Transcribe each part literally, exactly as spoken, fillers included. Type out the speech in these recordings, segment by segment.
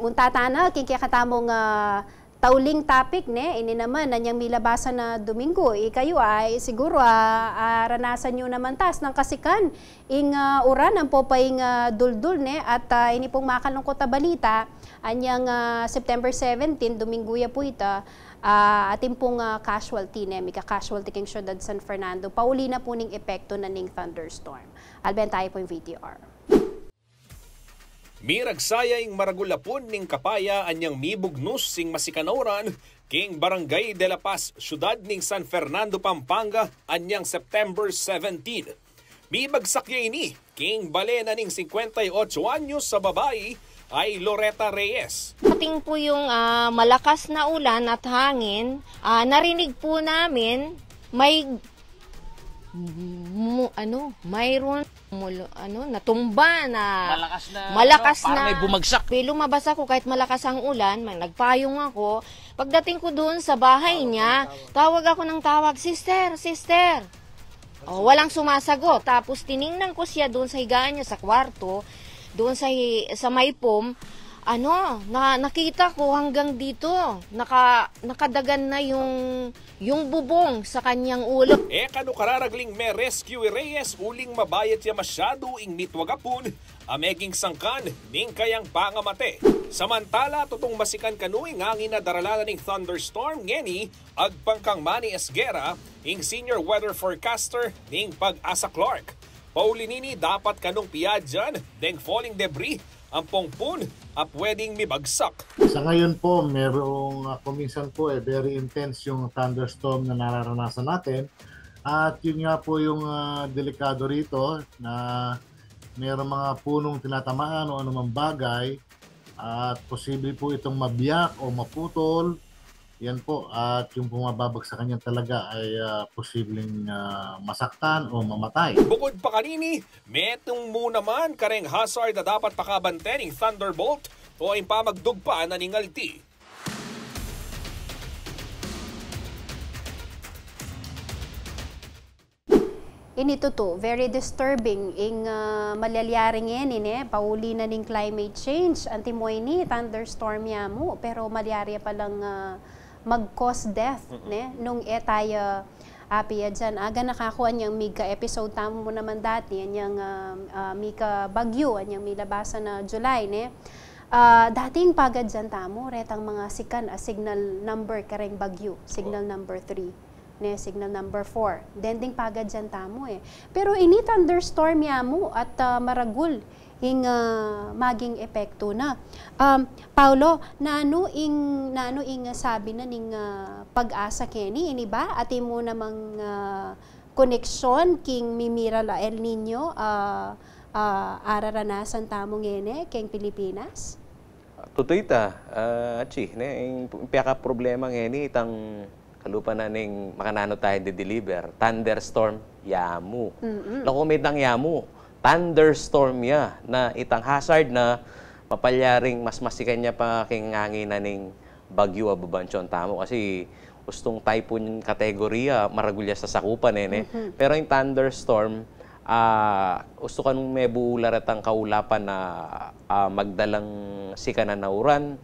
Munta tana king kekatamung, ah, tauling topic, ne, ini naman anyang milabasan a Domingo. Ikayu ay siguru, ah, ah, ranasan yu naman tas nang kasikan ing, ah, uran ampo pa ing, ah, duldul, ne, at, ah, ini pung makalungkut a balita, anyang, ah, September seventeen, Domingo ya pu ita, ah, atin pung, ah, casualty, ne, mika-casualty king syudad San Fernando, pauli na pu ning epekto na ning thunderstorm. Alben tayo pu ing V T R. Miragsaya ing maragul a pun ning kapaya anyang mibugnus ing masikan a uran king Barangay de la Paz, syudad ning San Fernando, Pampanga, anyang September seventeen. Mibagsak ya ini king bale na ning singkwenta y otso anyos a babai a i Loretta Reyes. Atin pu yung, ah, malakas na ulan at hangin, ah, narinig pu namin may mu-, ano, mayroon mulo, ano, natumba na malakas na, malakas ano, parang na may bumagsak. Pe, lumabas ako kahit malakas ang ulan, ma-, nagpayong ako. Pagdating ko doon sa bahay niya, tawag ako ng tawag, "Sister, sister." Oh, walang sumasagot. Tapos tiningnan ko siya doon sa higaan niya sa kwarto, doon sa hi-, sa may pom. Ano, na, nakita ko hanggang dito. Naka, nakadagan na yung yung bubong sa kanyang ulo. E kanu kararagling me-rescue i Reyes uling mabayat ya masyadu ing mitwag a pun a meging sangkan ning kayang pangamate. Samantala, tutung masikan kanu ing angin a daralan na ning thunderstorm ngeni, agpang kang Manny Esguerra, ing senior weather forecaster ning PAGASA Clark. Pauli nini dapat kanung piadyan deng falling debris ampong pun a pwedeng mibagsak. Sa ngayon po, merong, ah, kuminsan po, eh, very intense yung thunderstorm na nararanasan natin. At yun nga po yung, ah, delikado rito, na merong mga punong tinatamaan o anumang bagay at posible po itong mabiyak o maputol. Yan po, at yung pong mababagsakan niyan talaga ay, ah, posibleng, ah, masaktan o mamatay. Bukud pa kanini, metung mu naman kareng hazard a dapat pakabante ning thunderbolt o ing pamagdugpa na ning alti. Ini tutu, very disturbing ing, ah, malyalyari ngeni, ne, pauli na ning climate change. Antimo ini, thunderstorm ya mu, pero malyari ya palang, ah, mag-cause death, ne, nung e taya api ya dyan. Aga na kaku anyang mika-episode tamu naman dati, anyang, ah, ah, mika-bagyu, anyang milabasan a July, ne. Ah, dati ing pagadyan tamu, retang mga sikan a signal number kareng bagyu, signal number three. Ne, signal number four. Dending pagadyan tamu, e. Pero ini thunderstorm ya mu at, ah, maragul ing, ah, maging epektu na. Um, Paulo, nanu ing, nanu ing sabi na ning, ah, PAGASA keni, ini ba? Atin mu namang, ah, koneksyon king mimiral a El Niño, ah, ah, a raranasan tamu ngeni keng Pilipinas? Tutu ita, ah, atsi, ne, ing, ing piyakaproblema ngeni itang kalupa na ning makananu taya dideliver, thunderstorm ya mu. Laku me itang ya mu, thunderstorm ya, na itang hazard na mapalyaring mas masikan ya pa king angin na ning bagyu a babansyon tamu kasi ustung typhoon category ya, maragul ya sasakupan, e, ne. Pero ing thunderstorm, ah, ustu kang mebuula retang kaulapan na, ah, magdalang sikanan a uran,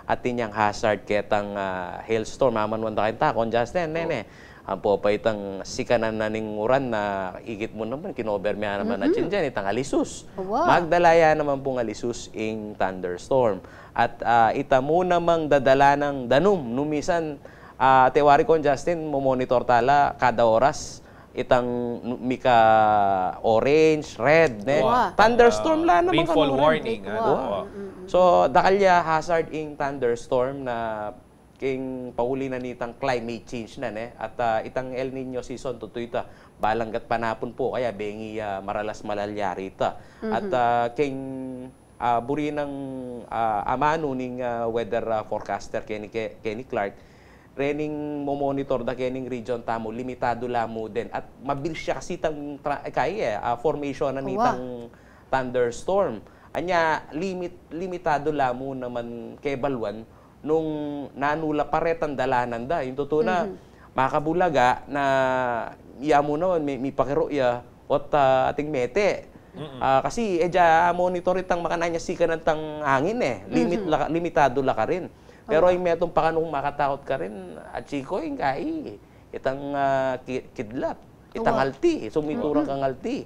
atin yang hazard ketang, ah, hailstorm, amanuan da keta, Kon Justin, ne, ne. Ampo pa itang sikanan na ning uran na ikit mu naman, kinober me naman na dyan, itang alisus. Magdala ya naman pung alisus ing thunderstorm. At, ah, ita mu namang dadala nang danum, nung misan, ah, tewari, Kon Justin, momonitor tala kada oras, itang nu-, mika orange, red, ne? Thunderstorm la naman, rainfall warning. So, dakal ya hazard ing thunderstorm na king pauli na nitang climate change na, ne? At, ah, itang El Niño season, tutu ita, balanggat panapun pu, kaya bengi, ah, maralas malalyari ita. At, ah, king ah, buri nang, ah, amanu ning, ah, weather, ah, forecaster keni, ke-, keni Clark, rening momonitor da kening region tamu, limitadu la mu din. At mabilis ya kasi itang tra-, kaya, e, ah, formation na nitang thunderstorm. Anya, limit-, limitadu la mu naman kebaluan nung nanu la pa retang dalanan da. Ing tutu na, makabulaga na ya mu naman, mi-, mipakiru ya, ot, ah, ating mete. Mm-mm. Ah, kasi, e, dia monitor itang makanyan a sikan tang angin, e. Limit la, limitado la karin. Pero ing metung pa kanung makatakut karin, a, Chico, ing kai, itang, ah, ki-, kidlat, itang alti, sumiturang kang alti.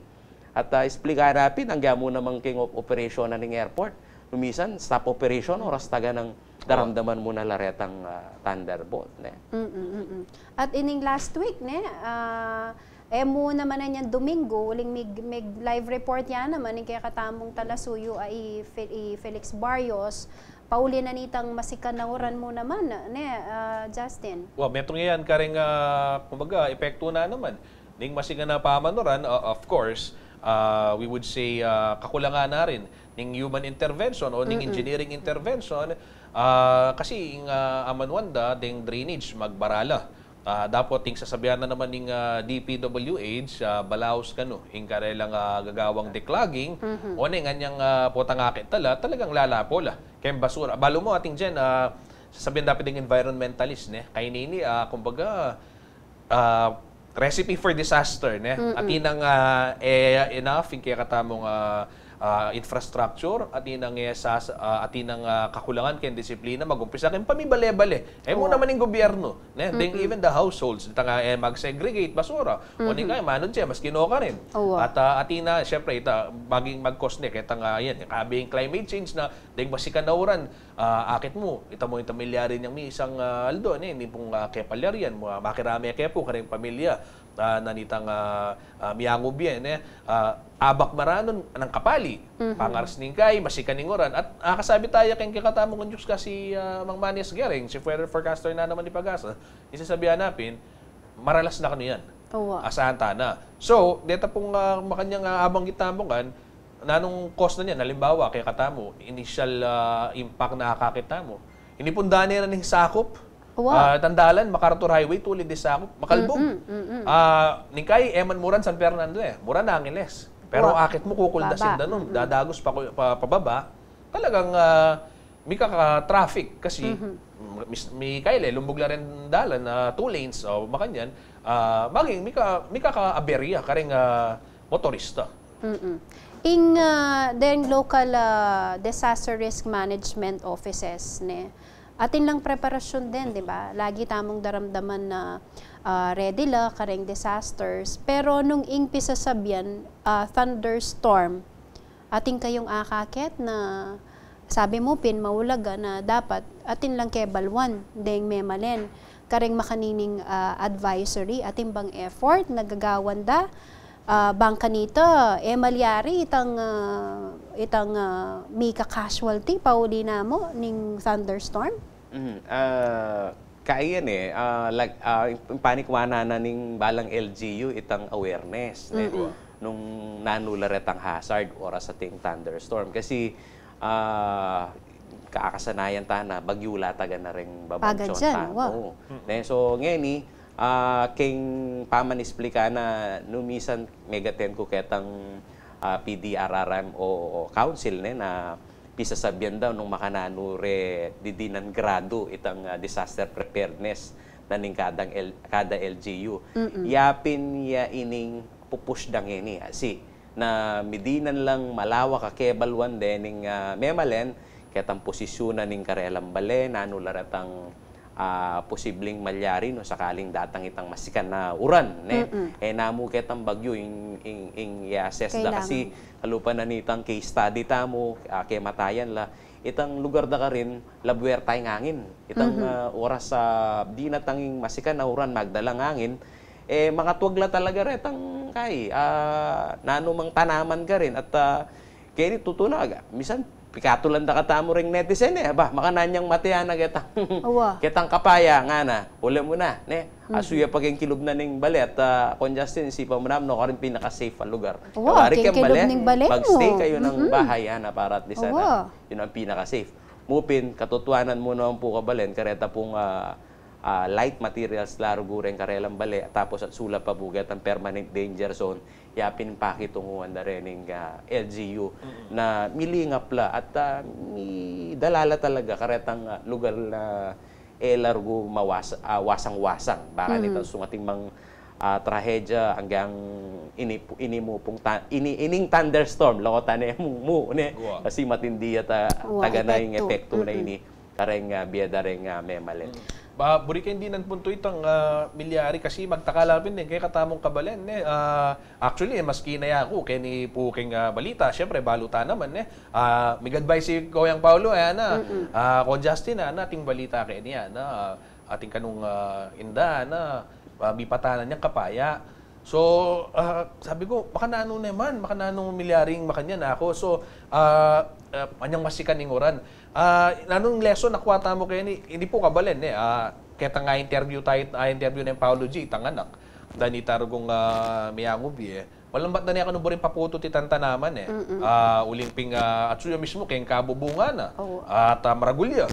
At, ah, explica na pin, angga mu naman king op-, operation na ning airport. Nung misan, stop operation, oras taga nang daramdaman mu na la retang, ah, thunderbolt, ne? Mm, mm, mm. At ining last week, ne, ah, e mu naman inyang Domingo, uling mig-, mig-live report ya naman ing kekatamung talasuyu a i Fe-, i Felix Barrios, pauli na nitang masikan a uran mu naman, ne, ah, Justin? Wa, metung yan, kareng, ah, kumbaga, epektu na naman. Ning masikan a pamanuran, uh, of course, uh, we would say, uh, kakulangan na rin ning human intervention o ning engineering intervention, uh, kasi ing, uh, amanuan da, deng drainage, magbarala. Uh, dapot ing sasabian na naman ning, uh, D P W H, uh, balaus kanu, ing karelang, uh, gagawang declogging, o ning anyang, uh, potang akit tala, talagang lalapo la. Keng basura. Balu mu atin dyan, uh, sasabian dapit ding environmentalist, ne? Kaini, uh, kumbaga, ah, recipe for disaster, ne? Atin nang, ah, e, enough ing kekatamung, ah, ah, infrastructure, atin nang, e, sas-, ah, atin nang, ah, kakulangan keng disiplina, magumpisa keng pamibale-bale. E mu naman ing gobyerno, ne? Then even the households, itang, ah, e, mag-segregate basura. O ning kai, manu dyan, mas kinoka rin. At, ah, atin na, syempre, ita, maging mag-cause ne, ketang, ah, yan, kabe ing climate change na, deng masikan a uran, ah, akit mu, ita mu ing pamilya rin yang misang, ah, aldo, ne, ini pung, ah, kepalyarian mu, ah, makirame ke pu, kareng pamilya, ah, na nitang, ah, ah, miangub ya, ne, ah, abak maranun, nang kapali, pangaras ning kai, masikan ing uran, at, ah, kasabi taya keng kekatamung Diyos kasi, ah, Mang Manny S. Gering, si weather forecaster na naman ni Pagasa, isasabian na pin, maralas na kanu yan. Asahan ta na. So, deta pung, ah, makanyan, ah, abanggit tamu kan, nanung cause na niyan? Halimbawa, kekatamu, initial, ah, impact na akakit tamu. Ini pung dane na ning sakup. Ah, tandalan, MacArthur Highway, tulid di sakup. Makalbug. Ah, ning kai, e man muran San Fernando e. Muran Angeles. Pero akit mu, kukuldasin da nun. Dadagus pa, pa, pababa. Talagang, ah, mika ka traffic kasi mis-, mi kaile, lumbug la rin dalan na two lanes o makanyan, ah, maging mika, mika ka aberya kareng, ah, motorista. Mm-mm. Ing, ah, deng local, ah, disaster risk management offices, ne, atin lang preparasyon din, di ba? Lagi tamung daramdaman na, ah, ready la kareng disasters. Pero nung ing pisasabian, ah, thunderstorm, atin kayung akakit na sabi mu pin maulaga na dapat atin lang kebaluan deng memalen kareng makanining, ah, advisory, atin bang effort na gagawan da, ah, bang kanita, e malyari itang, ah, itang, ah, mika casualty pauli na mu ning thunderstorm? Mhm. Ah, kaya yan e, ah, lag-, ah, ing, ing panikwanan na ning balang L G U itang awareness, ne? Mm-mm. Nung nanu la retang hazard oras ating thunderstorm. Kasi, ah, kakasanayan ta na, bagyu la taga na ring babantson ta. Wa. Oo. Mm-mm. Ne? So, ngeni, ah, keng pamanisplika na nung misan megaten ku ketang, ah, P D R R M o, o council, ne, na pisasabian da nung makananu re didinan gradu itang, ah, disaster preparedness na ning kadang L-, kada L G U. Mm-mm. Yapin ya ining pupush da ngeni, asi, na midinan lang malawak a kebaluan dening, ah, memalen, ketang posisyunan ning karelang bale, nanu la retang ah, posibleng malyari nung sakaling datang itang masikan a uran, ne? Mm-mm. E na mu ketang bagyu ing, ing, ing i-assess da. Kasi kalupa na nitang case study tamu, ah, kematayan la, itang lugar da karin, labuer tayang angin. Itang, mhm, ah, oras a dinatang ing masikan a uran, magdalang angin, e, makatwag la talaga retang kai, ah, nanu mang tanaman karin. At, ah, keni tutu na, aga, misan pikatulan da katamu ring netizen e, aba, makananu yang mate na ketang, ketang kapaya, ngana, uli mu na, ne? Asu ya pa keng kilub na ning bale at, ah, Kon Justin, isipan mu naman, no, karin pinaka-safe a lugar. Wa, keng kilub ning bale mu. Mag-stay kayu nang bahay, ana, para at least, ana, yun ang pinaka-safe. Mu pin, katutuanan mu naman pu kabalen, kareta pung, ah, ah, light materials la rugu reng karelang bale, tapos atsula pa pu ketang permanent danger zone, yapin pakitunguan da rin ning, ah, L G U na milingap la at, ah, midala la talaga karetang, ah, lugar na e la rugu mawas-, ah, wasang-wasang. Baka nitang sung atin mang, ah, trahedya, anggang ini, ini mu pung ta-, ini, ining thunderstorm, lokotan ne mu, mu, ne? Gua. Kasi matindi yata, wa, taga na ing epektu. Epektu na ini. Kareng, ah, bie da reng, ah, memalit. Mm. Ba, buri keng dinan puntu itang, ah, milyari kasi magtakala pin din kekatamung kabalen, ne? Ah, actually, eh, maski na yaku, keni pu keng, ah, balita, siyempre, balu ta naman, ne? Ah, mig-advise i Kuyang Paulo, eh, ana, ah, Kong Justin, ana, ating balita keni, ana, ah, ating kanung, ah, inda, ana, ah, mipatanan yang kapaya. So, ah, sabi ku, makananu naman, makananu milyaring makanyan aku. So, ah, ah, anyang masikan ing uran. Ah, nanung lesson nakuha tamu keni, ini pu kabalen, eh. Ah, ketang, ah, interview tayu, ah, interview neng Paulo G, itang anak. Dani ta rugung, ah, miyangubie. Malambat da ne kanu buring paputut itang tanaman, eh. Ah, uling ping, ah, atsu ya mismu, keng kabubungan na. Oo. At, ah, maragul ya.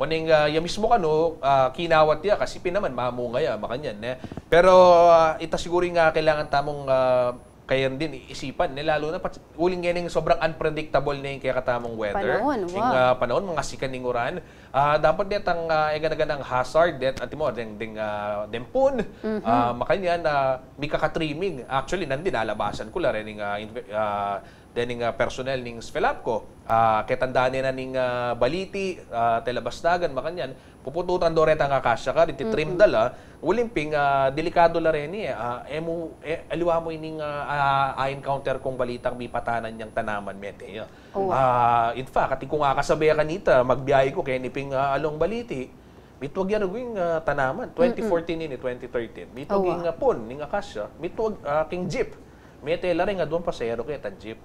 Waning, ah, ya mismu kanu, ah, kinawat ya, kasi pin naman, mamunga ya, makanyan, eh. Pero, ah, ita siguru ing, ah, kailangan tamung, ah, kayan din isipan, ne, lalo na pat-, uling ngening sobrang unpredictable ne ing kekatamung weather. Panaun, ing, wa. Ah, panaun, mangasikan ing uran. Ah, dapat detang, ah, e gana-ganang hazard, det, antimo, deng, deng, ah, deng pun, ah, makanyan, ah, mikakatriming. Actually, nandin, nalabasan ku la rening, ah, inve-, ah, dening, ah, personnel ning SFELAPCO. Ah, ketang dane na ning, ah, baliti, ah, telabasdagan, makanyan. Pupututan do retang akasya ka, iti trim da la, uling ping, ah, delikadu la reni, eh. Ah, e mu, e, aliwa mu ining, ah, ah, a-encounter kung balitang mipatanan yang tanaman, mete ya. Oo. Ah, in fact, atin kung akasabe kanita, magbiyahe ku, keni ping, ah, along baliti. Mitwag ya rugung, ah, tanaman. Twenty fourteen ini, twenty thirteen. Mitwag ing, ah, pun, ning akasya. Mitwag, ah, king jeep. Mete la reng aduang pasahero ketang jeep.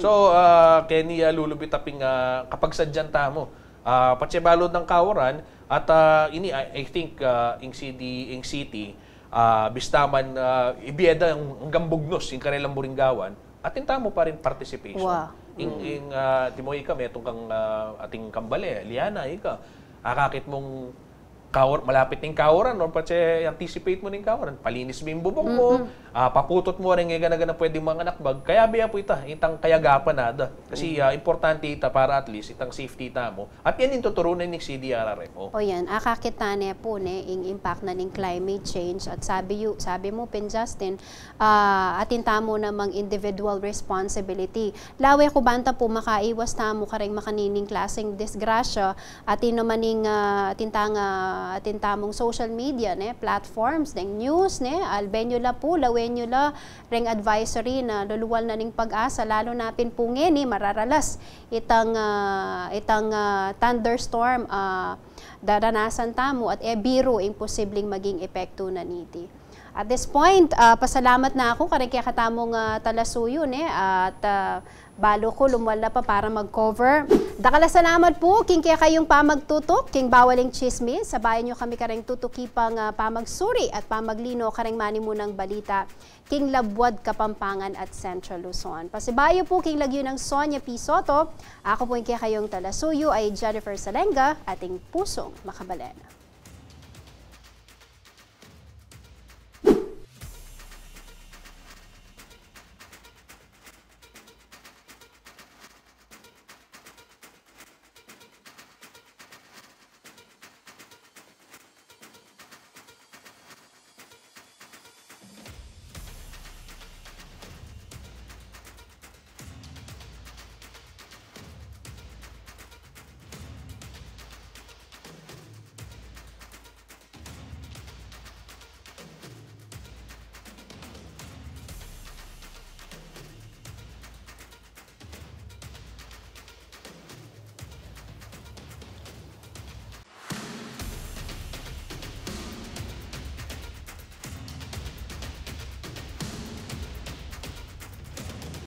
So, ah, keni, ah, lulubit a ping, ah, kapagsadyan tamu. Ah, patse balu dang kauran, at, ah, ini, I, I think, ah, ing city, ing city, ah, bista man, ah, ibie da anggang bugnus ing karelang buring gawan, atin tamu pa rin participation. Wa. Ing, ing, ah, timo ika, metung kang, ah, ating kambale, Liana, ika, akakit mung kaur-, malapit ning kauran, o patse anticipate mu ning kauran, palinis mu ing bubung mu, ah, paputut mu ring e gana-gana pwedeng manganakbag, kayabe ya pu ita, itang kayagapan na da. Kasi, ah, importante ita para at least itang safety tamu. At yan ing tuturu na ning C D R R M O. O yan, akakit ta ne pu ne ing impact na ning climate change. At sabi yu, sabi mu pin, Justin, ah, atin tamu namang individual responsibility. Lawe ku ban ta pu makaiwas tamu kareng makanining klaseng disgrasya, atin naman ing, ah, atin tang, ah, atin tamung social media, ne, platforms, deng news, ne, alben yu la pu, lawen yu la, reng advisory na luluwal na ning PAGASA, lalu na pin pu ngeni, mararalas itang, ah, itang, ah, thunderstorm, ah, daranasan tamu at e biru ing posibleng maging epektu na niti. At this point, ah, pasalamat na aku kareng kekatamung, ah, talasuyu, ne, at, ah, balu ku lumuwal na pa para mag-cover. Dakal a salamat pu king kekayung pamagtutuk king Bawal ing Tsismis. Sabayan yu kami kareng tutuki pang, ah, pamagsuri at pamaglino kareng manimunang balita king labuad Kapampangan at Central Luzon. Pasibayu pu king lagyu nang Sonia P Soto, aku pu ing kekayung talasuyu a i Jennifer Salenga, ating pusung makabalen.